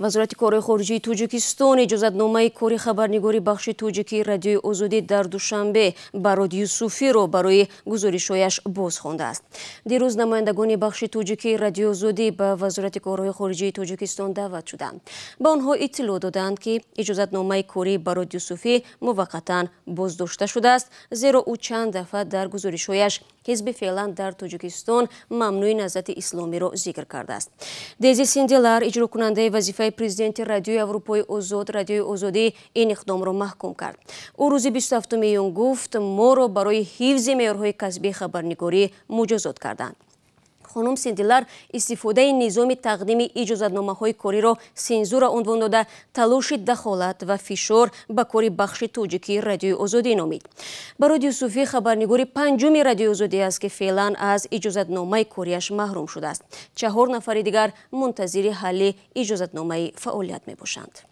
Вазорати корҳои хориҷии Тоҷикистон иҷозатномаи кори хабарнигори бахши тоҷикии Радиои Озодӣ дар Душанбе Барод Юсуфиро барои гузоришҳояш боз хондааст. Дирӯз намояндагони бахши тоҷикии Радиои Озодӣ ба Вазорати корҳои хориҷии Тоҷикистон даъват шуданд. Ба онҳо иттилоъ доданд, ки иҷозатномаи кории Барод Юсуфӣ муваққатан боздошта шудааст, зеро ӯ чанд дафъа дар гузоришҳояш ҳизби феълан дар Тоҷикистон мамнӯи Наҳзати Исломиро зикр кардааст. Дези Синделар, иҷрокунандаи вазифаи президенти Радиои Аврупои Озод, Радиои Озодӣ ин иқдомро маҳкум кард. Ӯ рӯзи 27 июн гуфт: моро барои ҳифзи меъёрҳои касбии хабарнигорӣ муҷозот карданд. Хонум Синделар истифодаи низоми тақдими иҷозатномаҳои кориро сензура унвон дода, талоши дахолат ва фишор ба кори бахши тоҷикии Радиои Озодӣ номид. Барод Юсуфӣ хабарнигори панҷуми Радиои Озодӣ аст, ки феълан аз иҷозатномаи кориаш маҳрум шудааст. 4 нафари дигар мунтазири ҳалли иҷозатномаи фаъолият мебошанд.